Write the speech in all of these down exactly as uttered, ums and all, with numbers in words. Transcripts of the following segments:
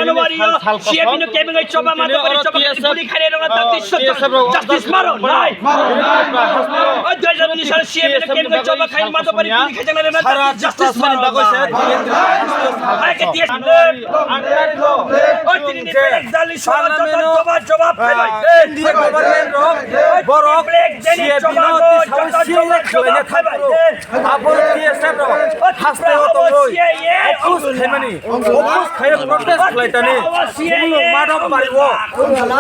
January o C A P no kebengwi choba Madhopari choba khaini guli khainai rokno justice maron nai. O dui hajar unis salo C A P no kebengwi choba khaini Madhopari guli khaijak nai rokno justice maron nai. Hai ke T S F. O tini ni belek dali sobar jawab jawab phaibai. India government rok borok C A P no tisao serious khlaina thangphuru. Abo T S F rok haste o tongwi oppose khaimani, oppose khaio protest khlaitani. Bumung Madhopari o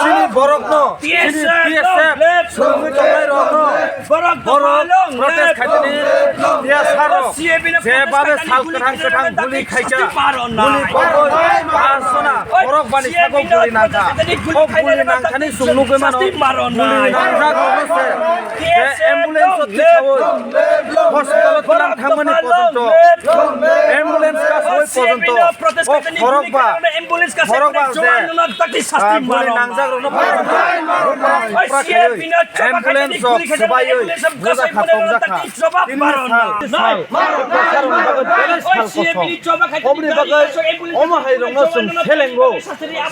chini borokno, chini T S F swrwngwi tongnai rokno borok protest khaitani. T S F rok jebabe sal kwthang kwthang guli khaijak, guli bagwi paanch jona borok bani sago guli nangkha. O guli nangkhani chwng nugwi mano, guli nangjak rokno se je ambulance o tisaui hospital o twnang thangmani pojonto, ambulance kasaui pojonto o khorokba, khorokba je, ah, guli nangjak rokno pojonto bupra khaiwi ambulance rok swbaiwi bujakha tongjakha. Tini sal, sal, sal, sal kosom. Oboni bagwi omo hai rokno chwng selengo,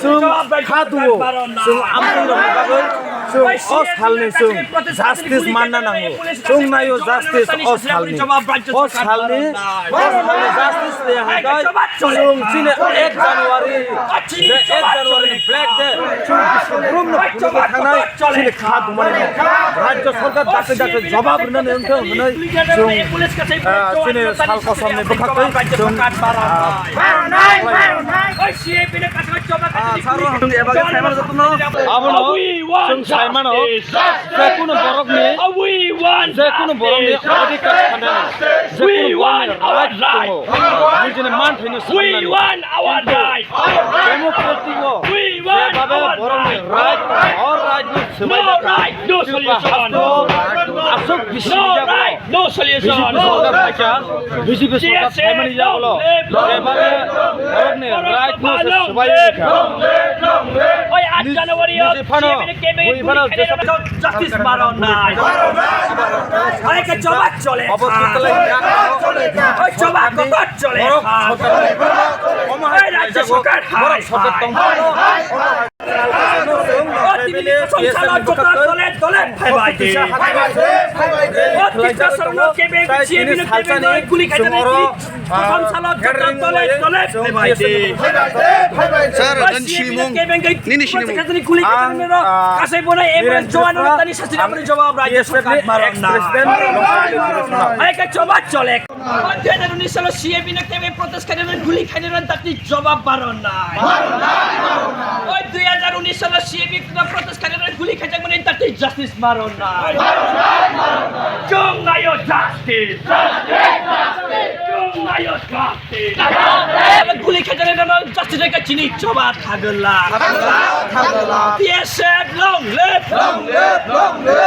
chwng kha duo, chwng amtwi rokni bagwi chwng o salni chwng justice manna nango. Chwng naio justice o salni. O salni, o salni justice le hai kai chwng chini ek January, je ek January ni black day, chwng Biswakarma no phunugwi thangnai chini kha dumani no. Rajya sarkar dakti dakti jawab rwnani wngthung hwnwi chwng, ah, chini sal kosomni bwkhaktwi chwng, ah, abono chwng saimano je kunu borokni, je kunu borokni adhikar thanani, je kunu borokni right tongo, nijini manthaino swnamnani. Democratic o jebabe borokni right, o right no swbai jakha. Tripura haste o aswk bisi jago. B J P sorkar phaikha, B J P sorkar phaimani yagulo jebabe borokni right no se swbai rikha. Niji phano, bui phano jesa justice maron nai. Hai ke choba chole. Obo tutalai ya. Oi choba kotor chole. Borok sorkar, omo hai borok sorkar tongphano. Sir, nini sinimung? Nini sinimung? Hai ke choba chole. Dui hajar unis salo C A P no kebe protest khainai rok guli khainai rok dakti jawab maron nai. Oi dui hajar unis salo C A P no protest khainai rok guli khaijak mani dakti justice maron nai. Chwng naio justice. Chwng naio justice. Guli khaijak nai rok justice reka chini jawab thagwla. T S F long live. Long live, long live.